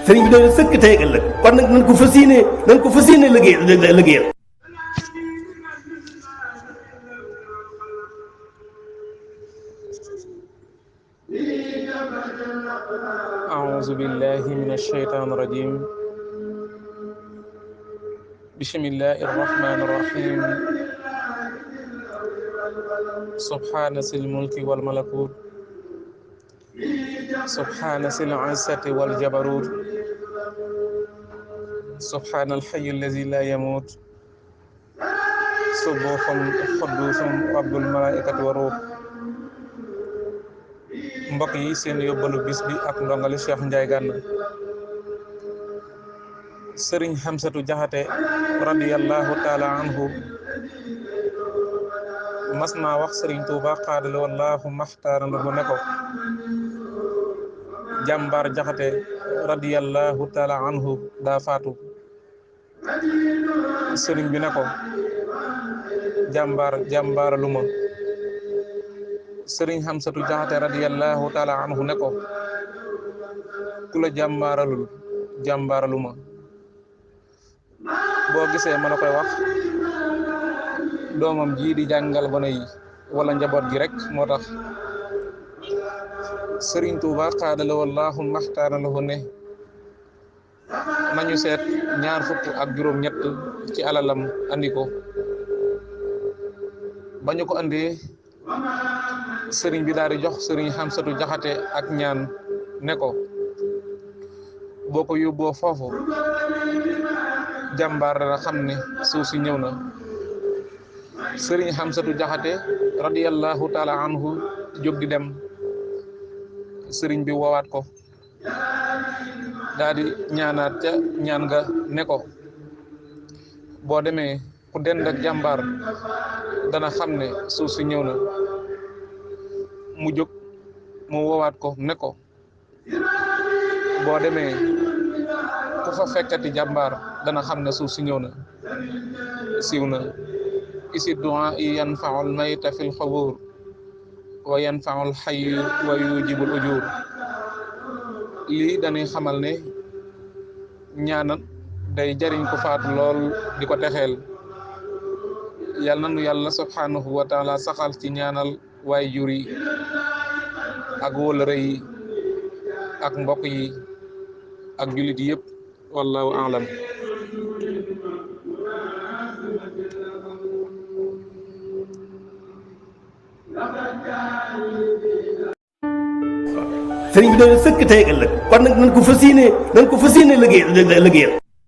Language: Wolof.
sëriñ bi doon sëkk tey ëllëg kon nag nañ ko fas yéene liggéeyal. أعوذ بالله من الشيطان الرجيم بسم الله الرحمن الرحيم سبحان ذي الملك والملكوت سبحان ذي العزة والجبروت سبحان الحي الذي لا يموت سبوح قدوس رب الملائكة والروح mbokk yi seen yóbbalu bis bi ak ndongali Cheikh Ndiaye Gana Sëriñ Hamsatu Jaxate radiyallahu taala anhu mas naa wax Sëriñ Tuuba xaadala wallahu maxtaara lahu ne ko jàmbaar Jaxate radiyallahu taala anhu daa faatu sëriñ bi ne ko jàmbaara lu ma Sëriñ Hamsatu Jaxate radiyallahu taala anhu ne ko ku la jàmbaaralu ma boo gisee ma la koy wax doomam ji di jàngal gone yi wala njaboot gi rek moo tax Sëriñ Tuuba xaadala wallahu maxtaara lahu ne nañu seet 27 ci alalam andi ko ba ñu ko andee sëriñ bi daal di jox Sëriñ Hamsatu Jaxate ak ñaan ne ko boo ko yóbboo foofu jàmbaar dana xam ne suuf si ñëw na. Sëriñ Hamsatu Jaxate radiyallahu taala anhu jóg di dem sëriñ bi woowaat ko daal di ñaanaat ca ñaan nga ne ko boo demee ku dend ak jàmbaar dana xam ne suuf si ñëw na. mu jóg mu woowaat ko ne ko boo demee ku fa fekkati jàmbaar dana xam ne suuf si ñëw na. siiw na isi du'a yanfa'ul mayta fil xubur wa yanfa'ul hayy wa yujibul ujur lii dañuy xamal ne ñaanal day jariñ ko faatu lool di ko texeel yal na nu yàlla subhanahu wa taala saxal ci ñaanal waay jur yi ak wóllëre yi ak mbokk yi ak jullit yëpp wallahu a'lam. sëriñ bi doon sëkk tey ëllëg kon nag nañ ko fas yéene liggéeyal.